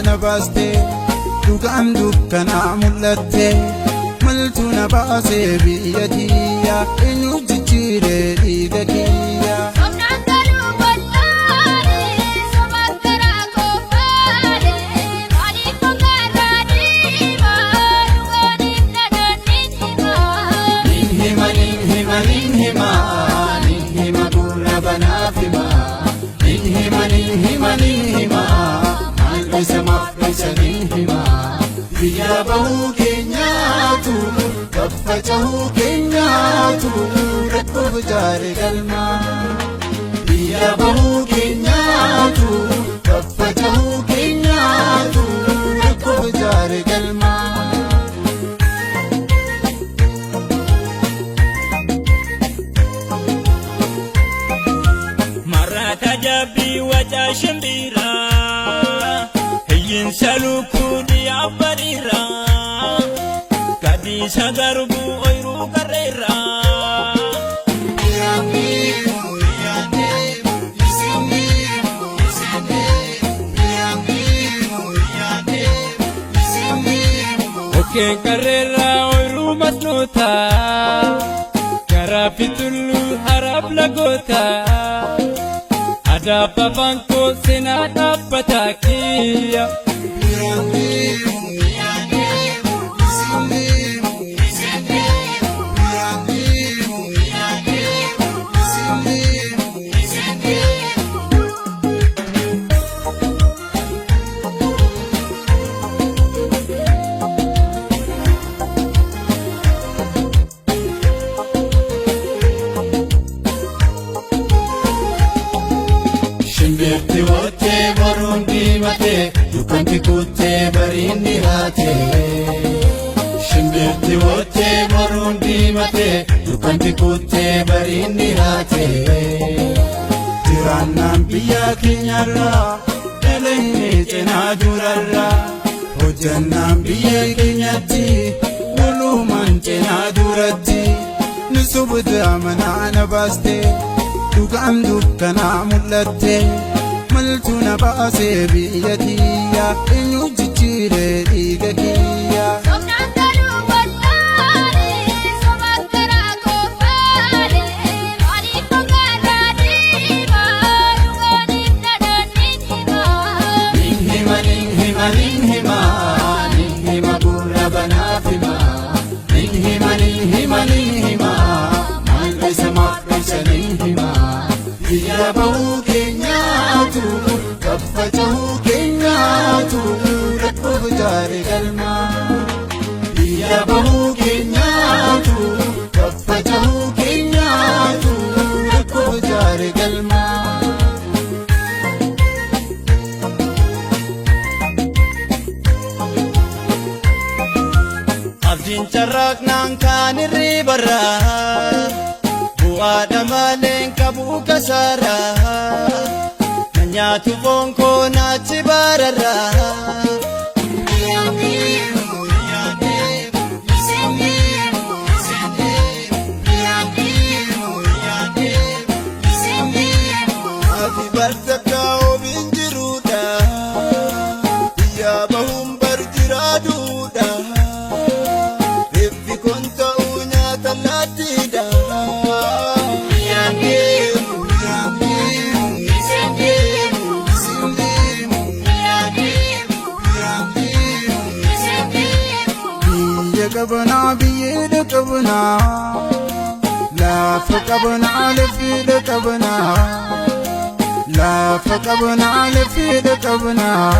na baaste, dhugaan dukkanaa mul'atte. Maltu na baasee biyya kiyya, eenyu jijjiiree dhiiga kiyya? Somnaan galuu wallaale, sobaan karaa koofaale, maaliif hongaarraa deemaa, dhugaaniif dhadhaan himaa. Nin hima, nin hima, nin hima, nin hima, gurra banaaf hima. Nin hima, nin hima, nin hima, maal dhoysa, maaf dhoysa, nin hima. Biyya bahuu keenyaatu, faffaca'uu keenyaatu, rakkoof jaare galma. Biyya bahuu keenyaatu, faffaca'uu keenyaatu, rakkoof jaare galma. Marata jabbii wacaa shimbiraa, hiyyiinsa lukkuu dhiyaa bariiraa, gadiisa garbuu ooyiruu qarreerraa. Okkeen qarreerraa ooyiruu masnoota, garaa fi tulluu haraaf lagoota. Adaaba faankoo seenaa dhaabbataa kiyya. Shimbirti wottee boruun diimatee, dukkanti kuttee bariin dhihaatee. Shimbirti wottee boruun diimatee, dukkanti kuttee bariin dhihaatee. Jiraannaan biyya keenyarraa, dhalannee cinaa durarraa, hojjannaan biyya keenyatti, walumaan cinaa duratti. Ni sobda manaa na baaste, dhugaan dukkanaa mul'atte. Maltu na baasee biyya kiyya, eenyu jijjiiree dhiiga kiyya? Somnaan galuu wallaale, sobaan karaa koofaale, maaliif hongaarraa deemaa, dhugaaniif dhadhaan himaa. Nin hima, nin hima, nin hima, nin hima, gurra banaaf hima. Nin hima, nin hima, nin hima, maal dhoysa, maaf dhoysa, nin hima. Biyya bahuu keenyaatu, faffaca'uu keenyaatu, rakkoof jaare galma. Biyya bahuu keenyaatu, faffaca'uu keenyaatu, rakkoof jaare galma. Abdiin carraaqnaan kaan irribarraa, bu'aadha maleen qabu kasaaraa, na nyaatu foon koo naachi baararraa. Ati bartakka ofiin jiruudha. Biyya bahuun bar jiraaduudha. Reeffi kun ta'uu nyaata laattiidha. Biyyaan deemu, biyyaan deemu, isin deemu, isin deemu, biyyaan deemu, biyyaan deemu, Isin deemu. Biyya qabnaa, biyyeedha qabnaa, lafa qabnaa, lafiidha qabnaa, lafa qabnaa, lafiidha qabnaa.